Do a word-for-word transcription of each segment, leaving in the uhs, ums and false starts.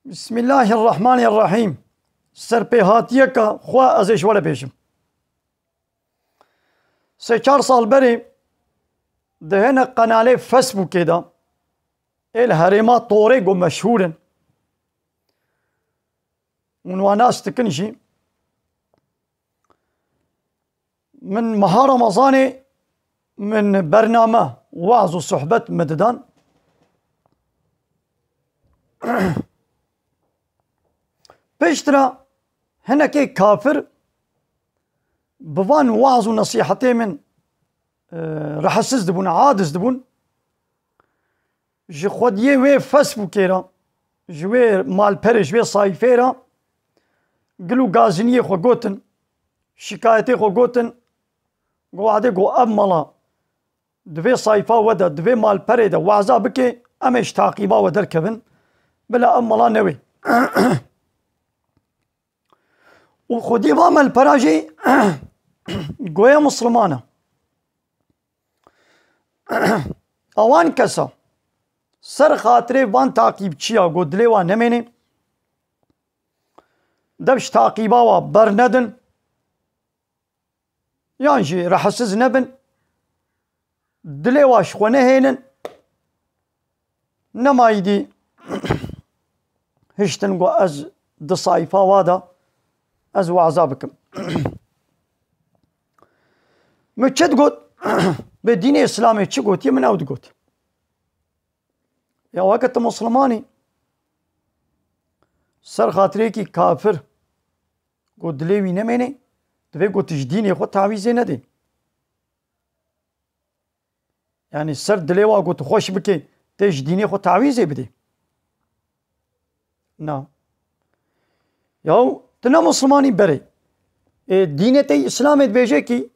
Bismillahirrahmanirrahîm. Serpêhatiyeke xwe ez ê ji we re bêjim. Sê çar sal berê di hinek qenalê Facebookê de ê li herêma Torê ku meşhûr in, hûn wan nas dikin jî, min meha Remezanê min bername, weaz û sohbet min didan. Piştre hinekê kafir bi van weaz û nesîhetê min, e, rehetsiz dibûn, aciz dibûn. Ji xwediyê wê Facebookê re, ji wê malperê, ji wê sayfê re gil û gaziniyê xwe gotin, şikayetê xwe gotin, got, "Wadê got ev mala di vê sayfa we de, di vê malperê de waza bike, em ê ji taqîba we derkevin, bila ev mala newê." Û xwedî va malpera jî goya Misliman e. Ewan kesa ser xatirê van taqîbçiya ku dilê wan nemêne, dev ji taqîba wa bernedin, yan jî rehetsiz nebin, dilê wa ji xwe nehênin, nema îdî hiştin ku ez di sayfa wa de ez waza bikim. Min çi digot? Bi dînê Îslamê çi gotiye, min ew digot. Ya weke tu Muslimanî, ser xatirêkî kafir ku dilê wî nemêne, divê ku tu ji dînê xwe tawîzê nedê. Yani ser dilê wa ku tu xweş bike, tê ji dînê xwe tawîzê bidê. Na. Yaw, tu ne Muslimanî berê. Ê, dînê te Îslamê dibêje kî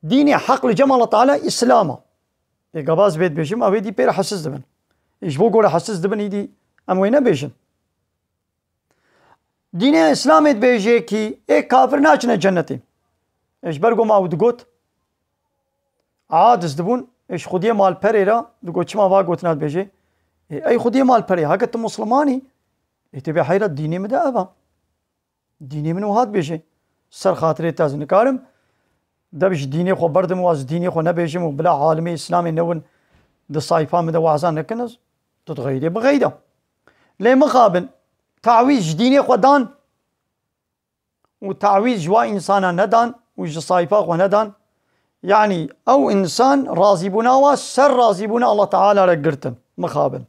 dînê heq li cem Allah Teala Îslam e. Ê, gava ez vê dibêjim, ew ê dî pê rehetsiz dibin. Ê, ji bo ku rehetsiz dibin, îdî em wê nebêjin. Dînê Îslamê dibêje kî ê kafir naçine cennetê. Ê, ji ber ku ma ew digot, aciz dibûn, ê, ji xwediyê malperê re digot, çima va gotina dibêje? Ê, ey xwediyê malperê, heke tu Muslimanî, ê, tu bê heyra dînê min de ev e. Dînê min wiha dibêje. Ser xatirê te ez nikarim dev ji dînê xwe berdim û ez dînê xwe nebêjim û bila alimê Îslamê newin di sayfa min de waza nekin ez. Tu dixeyidê bixeyde. Lê mixabin, tawîz ji dînê xwe dan û tawîz ji wa însana nedan û ji sayfa xwe nedan. Yanî ew însan razîbûna wa ser razîbûna Allah Teala re girtin. Mixabin.